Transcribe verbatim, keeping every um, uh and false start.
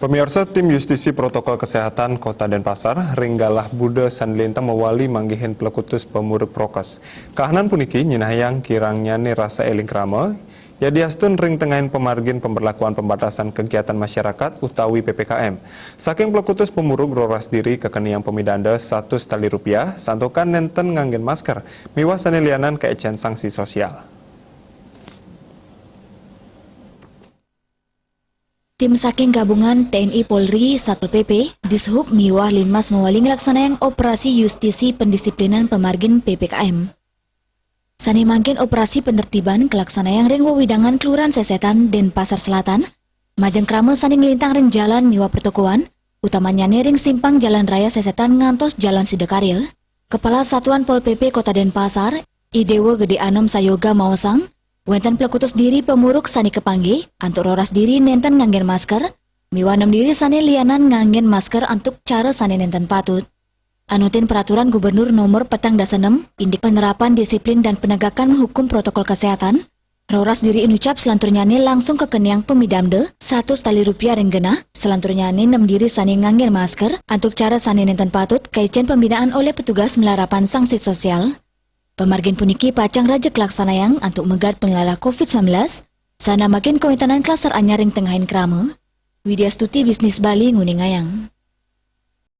Pamiarsa, tim Justisi Protokol Kesehatan Kota Denpasar ring galah buda sane lintang mawali manggihin plekutus pamurug prokes. Kahanan puniki nyinahayang kirang nyane rasa eling krama, yadiastun ring tengahin pamargin pemberlakuan pembatasan kegiatan masyarakat utawi P P K M. Saking plekutus pamurug roras diri kakeniang pamidanda satus tali rupiah, santukan nenten nganggen masker, miwah sane lianan kaecen sanksi sosial. Tim saking gabungan T N I Polri, Satpol P P, Dishub miwah Linmas mawali nglaksanayang operasi justisi pendisiplinan pamargin P P K M. Sane mangkin operasi penertiban kalaksanayang ring wewidangan Kelurahan Sesetan, Denpasar Selatan, majeng krama sane nglintang ring jalan miwah pertokoan, utamanyane ring simpang Jalan Raya Sesetan ngantos Jalan Sidakarya. Kepala Satuan Pol P P Kota Denpasar, I Dewa Gede Anom Sayoga maosang, wenten plekutus diri pamurug sane kapanggih antuk roras diri nenten nganggen masker, miwah nem diri sane lianan nganggen masker antuk cara sane nenten patut. Anutin Peraturan Gubernur Nomor petang dasa enem, indik penerapan disiplin dan penegakan hukum protokol kesehatan, roras diri inucap selanturnyane langsung kakeniang pamidamda satus tali rupiah ring genah, selanturnyane nem diri sane nganggen masker antuk cara sane nenten patut kaecen pembinaan olih petugas malarapan sanksi sosial. Pamargin puniki pacang raja kalaksanayang antuk megat penularan covid sembilan belas, sanamakin kawentenan klaster anyar ring tengahin krama. Widya Stuti, Bisnis Bali, nguningayang.